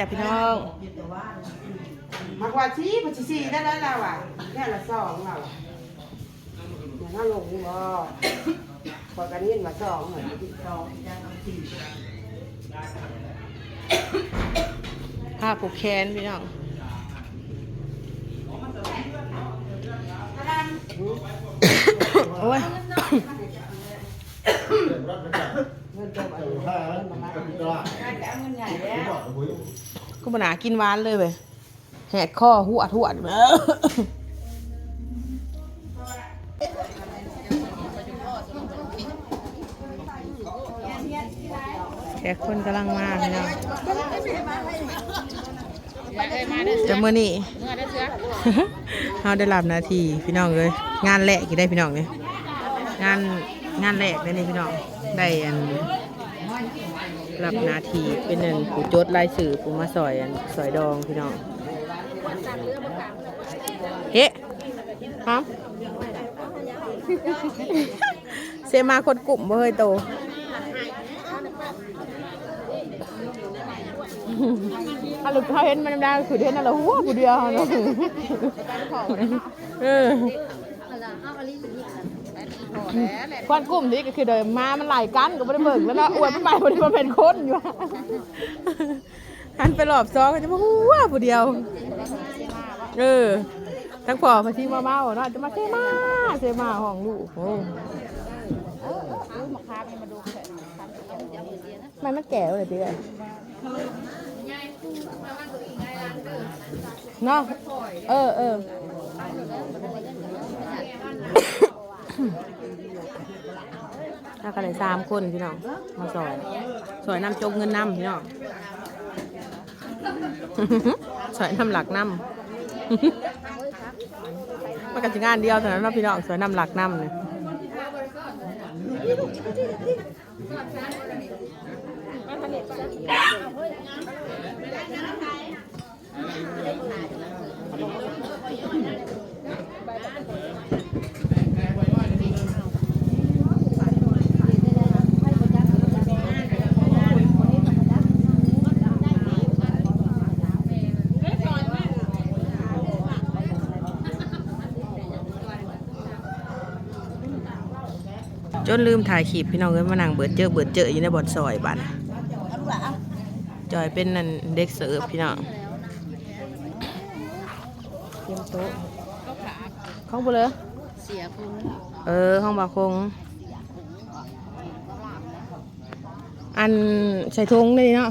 ຈ້າພີ່ນ້ອງ ມັກວ່າຊິ ເພິ່ນຊິສີ່ໄດ້ແລ້ວລາວວ່າ ແລ້ວລະສອງລາວວ່າ ແມ່ນເຮົາລົງນີ້ບໍ່? ຂ້ອຍກໍໄດ້ຍິນວ່າສອງ ສອງ ຈ້າ ເອົາສີ່ ຜ້າຜູກແຂນພີ່ນ້ອງ ໂອ້ຍ. ຄືບໍ່ໜ້າກິນຫວານເລີຍເວີຍ ແຫດຄໍຫວດໆ ແຂກຄົນກຳລັງມາພີ່ນ້ອງ. ແຕ່ມື້ນີ້ເຮົາໄດ້ຮັບໜ້າທີ່ພີ່ນ້ອງເອີຍ ງານແລກອີກໄດ໋ພີ່ນ້ອງເອີຍ ງານ ງານແລກເດ້ນີ້ພີ່ນ້ອງ ໄດ້ອັນ ຮັບໜ້າທີ່ເປັນອັນຜູ້ຈົດລາຍຊື່ຜູ້ມາຊ່ອຍອັນ ຊ່ອຍດອງພີ່ນ້ອງ ເຮະ ຮະ ເຊມາຄົນກຸ້ມບໍ່ເຮີ້ຍໂຕ ອັນເຮົາເຫັນມັນນຳດາຄືເຫັນອັນລະຫົວຜູ້ດຽວເນາະ ເອີ ຄວັນກຸ່ມນີ້ກໍຄືເດີມມາ ມັນໄລ່ກັນກໍບໍ່ໄດ້ເບິ່ງແລ້ວເນາະ ອວດມັນໄປບໍ່ໄດ້ ບໍ່ແມ່ນຄົນຢູ່ ຫັນໄປຮອບສອງກໍຈະມາຫົວຜູ້ດຽວ ເອີ ທັງພໍ່ພະຊິມາເມົາເນາະ ຈະມາເຊມາ ເຊມາຫ້ອງລູກ ໂອ້ ມັນ ມັນແກ່ວເລີຍຕິເນາະ ເອີ ເອີ ເຮົາກໍໄດ້ສາມຄົນພີ່ນ້ອງ ມາຊ່ອຍ ຊ່ອຍນຳຈົກເງິນນຳພີ່ນ້ອງ ຊ່ອຍນຳຫຼັກນຳ ມັນກໍຊິງານດຽວເທົ່ານັ້ນເນາະພີ່ນ້ອງ ຊ່ອຍນຳຫຼັກນຳນີ້. ຈົນລືມຖ່າຍຄລິບພີ່ນ້ອງເອີຍ ມານັ່ງເບີດເຈີເບີດເຈີຢູ່ໃນບ່ອນຊ່ອຍບາດນີ້ ຈ່ອຍເປັນອັນເດັກເສີບພີ່ນ້ອງ ຕຽມໂຕະ ຂອງຜູ້ເລີ? ເສຍຄົງ ເອີ ຂອງບ່າວຄົງ ອັນໃສ່ຖົງນີ້ເນາະ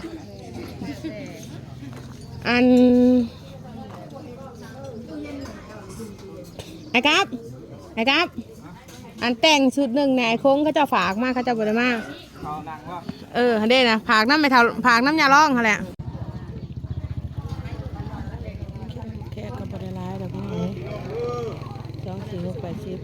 ອັນ ອ້າຍກັບ ອ້າຍກັບ ອັນແຕ່ງຊຸດໜຶ່ງແດ່ ອ້າຍຄົງເຂົາເຈົ້າຝາກມາ ເຂົາເຈົ້າບໍ່ໄດ້ມາ ເອີ ຫັ້ນເດ້ນະ ຝາກນຳແມ່ເຖົ້າ ຝາກນຳຍ່າລອງຫັ້ນແຫຼະ ແຂກກໍບໍ່ໄດ້ຫຼາຍດອກພີ່ນ້ອງເອີຍ ສອງ ສີ່ ຫົກ ແປດ ສິບ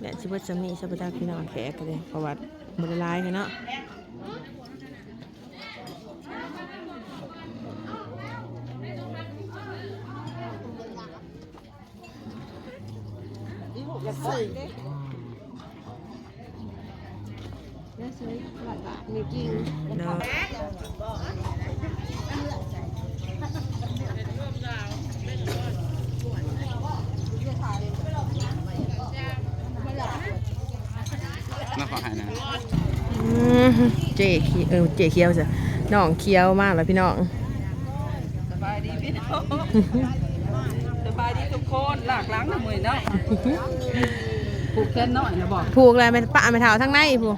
ແລະຊິເບິດສ່ຳນີ້ຊະບໍ່ຈັກພີ່ນ້ອງ ແຂກກໍເດ້ ເພາະວ່າບໍ່ໄດ້ຫຼາຍເນາະ. ມາຂໍໃຫ້ນະ ອືມ ເຈ້ຂຽວ ເອີ ເຈ້ຂຽວຊະ ນ້ອງຂຽວມາແລ້ວພີ່ນ້ອງ. ສະບາຍດີພີ່ນ້ອງ ສະບາຍດີທຸກຄົນ ລາກຫຼັງນຳມື້ເນາະ ຜູກແຂນນ້ອຍນະບໍ? ຜູກແລ້ວ ແມ່ປ້າແມ່ເຖົ້າທາງໃນພຸ້ນ.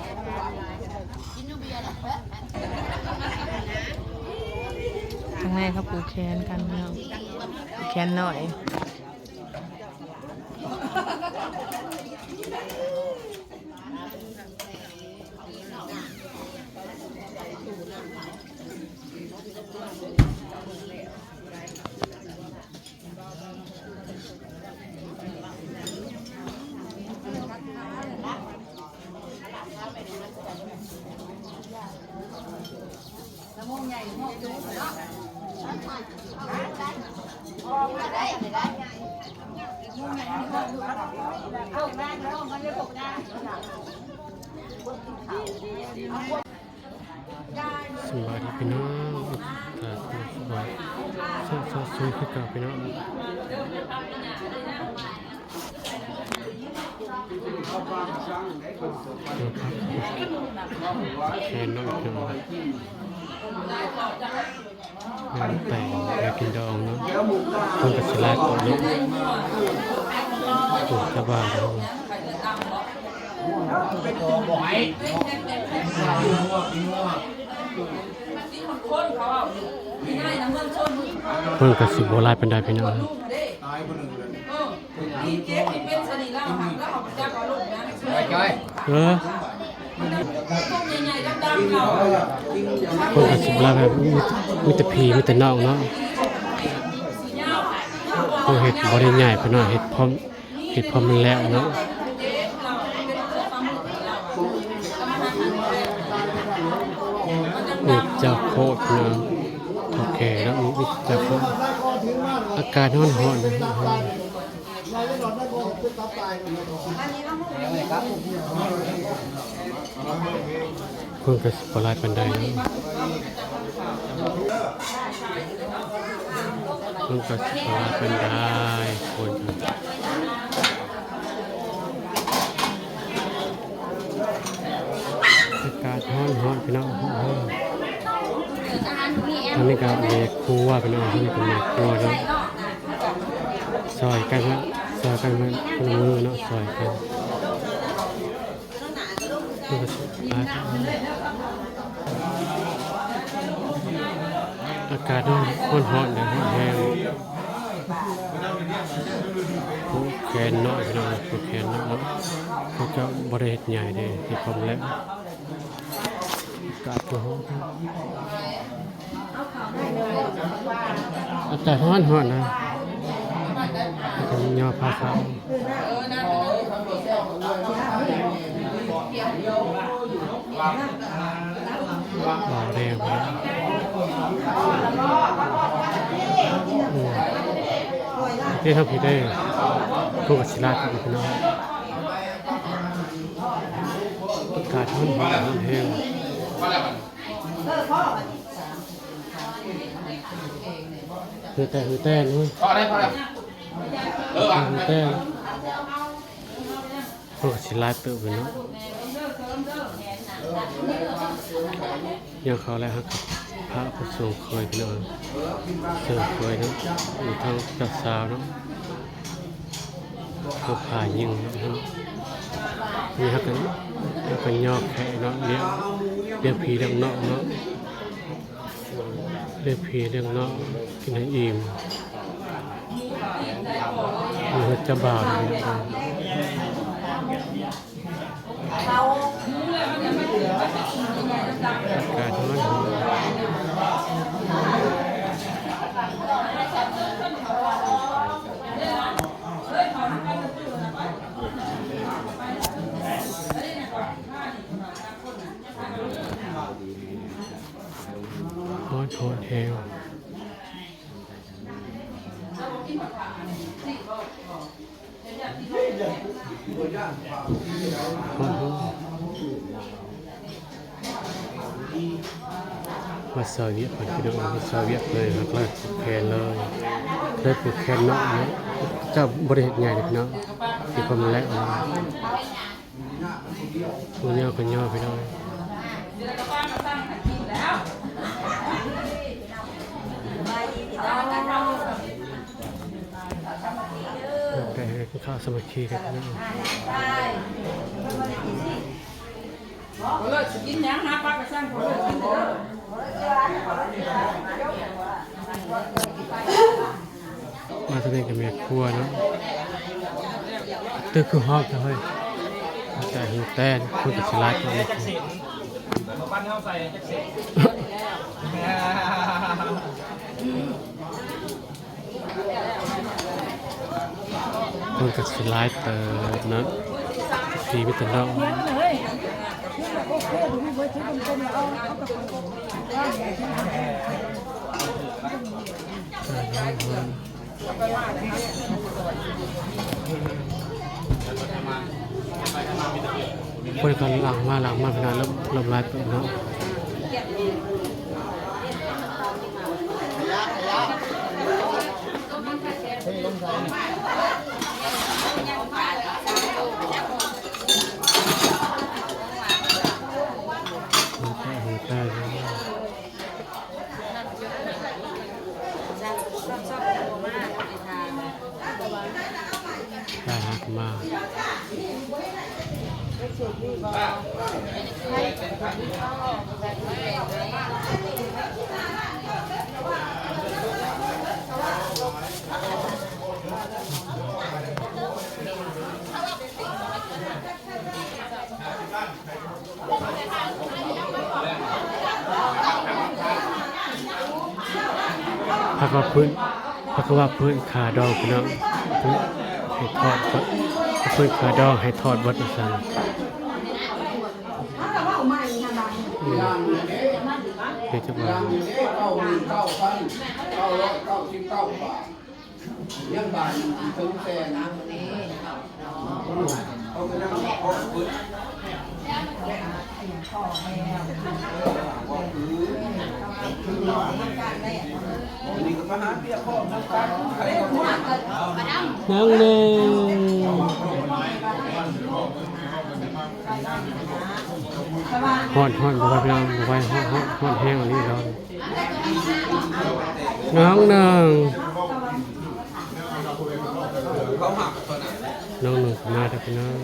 ເ ຂ້າງໃນເຂົາຜູກແຂນກັນເນາະ ຜູກແຂນນ້ອຍ. ສະບາຍດີພີ່ນ້ອງ ສະບາຍດີ ສະບາຍດີຄືເກົ່າພີ່ນ້ອງ. ແຄນເນາະ ງານແຕ່ງ ງານກິນດອງເນາະ ເພິ່ນກໍຊິຫຼາຍໂຕເນາະ ໂອ້ ຊາວບ້ານເຮົາ ເພິ່ນກໍຊິບໍ່ຫຼາຍປານໃດພີ່ນ້ອງ. ເອີ ເພິ່ນກໍຊິລາແບບ ມີ ມີແຕ່ພີ່ ມີແຕ່ນ້ອງເນາະ ເພິ່ນເຮັດບໍ່ໄດ້ໃຫຍ່ ພີ່ນ້ອງ ເຮັດພໍ ເຮັດພໍມັນແລ້ວເນາະ. ນີ້ເຈົ້າໂຄດເນາະ ເຖົ້າແກ່ເນາະ ນີ້ເຈົ້າໂຄດ ອາກາດຮ້ອນໆ ນະ. ຄົນກໍຊິບໍ່ຫຼາຍປານໃດເນາະ ຄົນກໍຊິບໍ່ຫຼາຍປານໃດ ຄົນ ອາກາດຮ້ອນໆ ພີ່ນ້ອງ. ອັນນີ້ກໍແມ່ຄົວພີ່ນ້ອງ ອັນນີ້ກໍແມ່ຄົວເນາະ ຊ່ອຍກັນເນາະ ຊ່ອຍກັນເນາະ ຄົນລະມືເນາະ ຊ່ອຍກັນ. ອາກາດຮ້ອນໆ ແດດຮ້ອນແຮງ ຜູກແຂນເນາະ ພີ່ນ້ອງ ຜູກແຂນເນາະ ເຂົາເຈົ້າບໍ່ໄດ້ເຮັດໃຫຍ່ເດ້ ເຮັດພ້ອມແລ້ວ ອາກາດກໍຮ້ອນ ອາກາດຮ້ອນໆ ນະ ເຂົາກໍຍໍຜ້າຂາວ ຫຼໍ່ແດງ ອືມ ເດ້ ທາງພີ້ເດ້ ພວກກະຊິລາດກັນ ພີ່ນ້ອງ ອາກາດຮ້ອນໆ ຮ້ອນແຮງ. ເຮືອແຕກ ເຮືອແຕກເນາະ ພໍແລ້ວ ພໍແລ້ວ ເອີ ເຮືອແຕກ ໂອ້ ຊິຫຼາຍເຕີບເລີຍເນາະ ຍ່າງເຂົ້າແລ້ວ ເຮົາກໍພາໄປສົ່ງເຂີຍ ພີ່ນ້ອງ ສົ່ງເຂີຍເນາະ ມີທັງເຈົ້າສາວເນາະ ເຂົາພາຍິງເນາະ ນີ້ເຮົາກໍ ເຮົາກໍຍໍແຂກເນາະ ລ້ຽງ ລ້ຽງພີ່ລ້ຽງນ້ອງເນາະ ລ້ຽງພີ່ລ້ຽງນ້ອງ ກິນໃຫ້ອີ່ມ ມີຮອດເຈົ້າບ່າວນຳ ອາກາດຮ້ອນ. ຮ້ອນ ຮ້ອນແຮງ. ມາຊ່ອຍວຽກເພິ່ນ ພີ່ນ້ອງ ມາຊ່ອຍວຽກເລີຍ ເຮົາກໍເລີຍຜູກແຂນເລີຍ ເລີຍຜູກແຂນເນາະ ເນາະ ເຈົ້າບໍ່ໄດ້ເຮັດໃຫຍ່ເດ້ ພີ່ນ້ອງ ຊິຄວາມແລະ ຜູ້ຍາວກໍຍາວ ພີ່ນ້ອງ ໄປກິນເຂົ້າສາມັກຄີກັນ ພີ່ນ້ອງ. ບໍ່ເລີດຊິກິນຫຍັງ ຫາປາກະຊັງ ບໍ່ເລີດກິນເດີ. ມາທາງນີ້ກໍແມ່ຄົວເນາະ ຕຶກຄືຮອກເລີຍ ແຕ່ຫຶງແຕ່ນ ຄົນກໍຊິຫຼາຍກວ່ານີ້. ເພິ່ນກໍຊິຫຼາຍເຕີບເນາະ ມີແຕ່ເນາະ ຄົນກໍຫຼັ່ງມາ ຫຼັ່ງມາ ເວລາເລີ່ມ ເລີ່ມຫຼາຍເຕີບເນາະ. ໄດ້ຮັກມາ ຜັກກະຫວານ ຜັກກະຫວານເພິ່ນຂາດອງ ພີ່ນ້ອງ ໃຫ້ທອດ ເພິ່ນຂາດອງໃຫ້ທອດເບິດວ່າຊັ້ນ. ເຮັດຈັກບາດ? ຍັງບາດໜຶ່ງເຖິງແສນ ເຂົາກໍຍັງຂໍເບິດ ບອກຄື ອັນນີ້ກໍມາຫາວຽກພ້ອມນຳກັນ ໃຜກໍ ນາງໜຶ່ງ ຮ້ອນ ຮ້ອນ ບໍ່ໄຫວ ພີ່ນ້ອງ ບໍ່ໄຫວ ຮ້ອນ ຮ້ອນ ຮ້ອນແຮງອີ່ຫຼີແລ້ວ. ນ້ອງໜຶ່ງ ນ້ອງໜຶ່ງກໍມາແລ້ວພີ່ນ້ອງ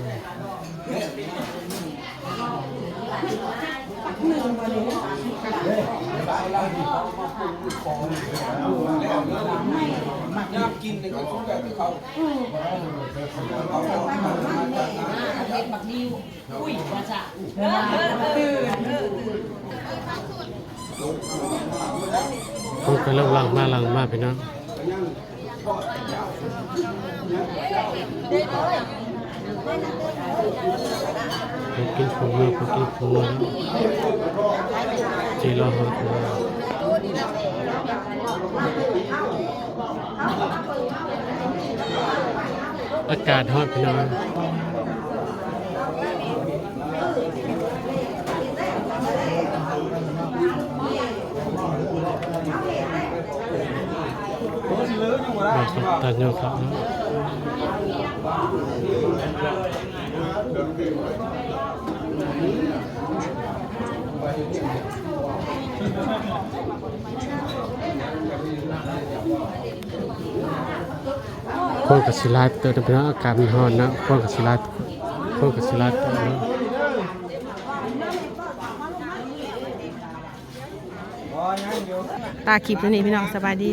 ຢາກກິນນີ້ກໍສຸດແລ້ວຄືເຂົາ ເຮັດບັກນິ້ວ. ຄົນກໍເລີ່ມຫຼັ່ງມາ ຫຼັ່ງມາ ພີ່ນ້ອງ ຄົນກິນຄົນເມືອ ຄົນກິນຄົນເມືອ ຈີລໍຮອດ ອາກາດຮ້ອນພີ່ນ້ອງ ຕາຍອດເນາະ ຄົນກໍຊິຫຼາຍເຕີບເນາະ ອາກາດມັນຮ້ອນເນາະ ຄົນກໍຊິຫຼາຍ ຄົນກໍຊິຫຼາຍເຕີບເນາະ. ຕາຄລິບເທົ່ານີ້ພີ່ນ້ອງ ສະບາຍດີ.